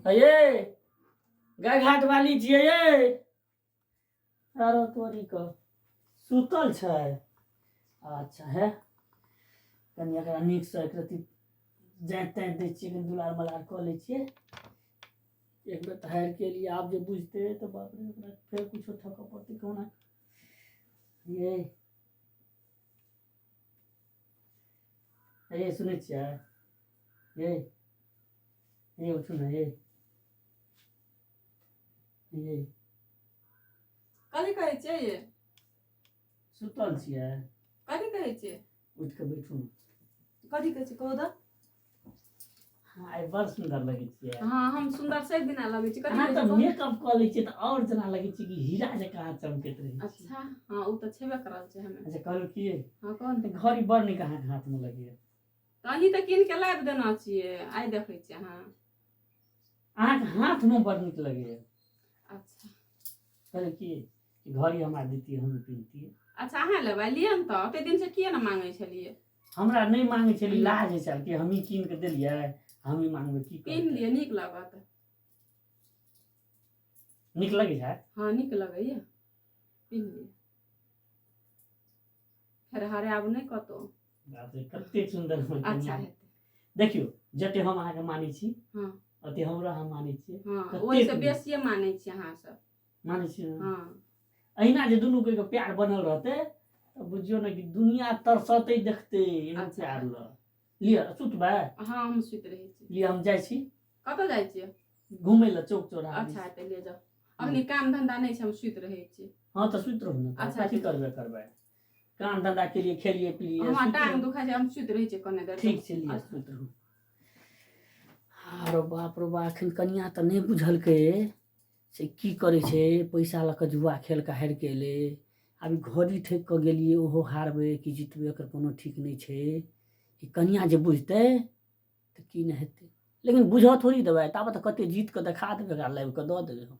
ये गाय घाट वाली छियै ये आरो तोरी के सुतल छै। अच्छा है, कनि एकरा नीकसँ एक रत्ती जाँति ताँति दै छियै, कनि दुलार मलार कऽ लै छियै। एक बेर तऽ हारि के एलियै, आब जे बुझतै तऽ बाप रे, ओकरा फेर कुछो ठकऽ पड़तै कहुना। ये ये सुनै छियै? ये ये उठू ने ये ये। कथी कहै छियै ये? सुतल छियै? कथी कहै छियै? उठि कऽ बैठू ने। कथी कहै छियै, कहू तऽ। हाँ, आइ बड़ सुन्दर लगै छियै। हँ, हम सुन्दर सब दिना लगै छी। कथी अहाँ कहै तऽ छियै, कहू? मेकअप कऽ लै छियै तऽ आओर जेना लगै छै कि हीरा जकाँ अहाँ चमकैत रहै छी। अच्छा, हँ, ओ तऽ छेबे करल छै हमे। अच्छा, कहलहुँ की? हँ, कहू ने। घड़ी बड़ नीक अहाँके हाथमे लगैए। तऽ अहीं तऽ कीन के लाबि देने छियै, आइ देखै छियै अहाँ। अहाँके हाथमे बड़ नीक लगैए। अच्छा। कहलहुँ की कि घड़ी हमरा दितियै, हम पिन्हतियै। अच्छा, अहाँ लेबै? लिअ ने तऽ, ओते दिनसँ किए ने मांगै छलियै? हमरा नहि मांगै छलियै, लाज होइ छल कि हमही कीन कऽ देलियै, हमही मांगबै की पिन्ह कहतै। लिअ, नीक लागत। नीक लगै छै? हँ, नीक लगैए, पिन्ह लिअ, फेर हरायब नहि कतहु। बाप रे, कतेक सुन्दर हमर अच्छा कनिया। हेतै। देखियौ, जते हम अहाँके मानै छी, ओते हमरो अहाँ मानै छियै। हँ, कतेक ओहिसँ नीक। बेसिए मानै छी अहाँ सब। मानै छियै ने? हँ। अहिना जे दुनू के प्यार बनल रहतै तऽ बुझियौ ने कि दुनिया तरसतै देखतै एहन प्यार लऽ लिअ। सुतबै? हँ, हम सुति रहै छी। लिअ, हम जाइ छी। कतऽ जाइ छियै? घुमै लए चौक चौराहा अच्छा, तऽ ले जाउ, अखनी काम धंधा नहि छै, हम सुति रहै छी। हँ, तऽ सुति रहू ने तऽ। अच्छा, कथी ठीक। करबै करबै काम धंधा के लिए खेलिए पिलिए हमरा सुति टांग रहू। दुखाइ छै, हम सुति रहै छियै कने देर। ठीक छै, लिअ। अच्छा। सुति रहू। आरो बाप रो बा, एखन कनिया तऽ नहि बुझलकै से की करै छै। पैसा लऽ कऽ जुआ खेल कऽ हारि कऽ एलै। आब ई घड़ी ठकि कऽ गेलियै, ओहो हारबै कि जितबै एकर कोनो ठीक नहि छै। ई कनिया जे बुझतै तऽ की नहि हेतै, लेकिन बुझऽ थोड़ी देबै। ताबत कते जीत कऽ देखा देबै, एकरा लाबि कऽ दऽ देबै हम।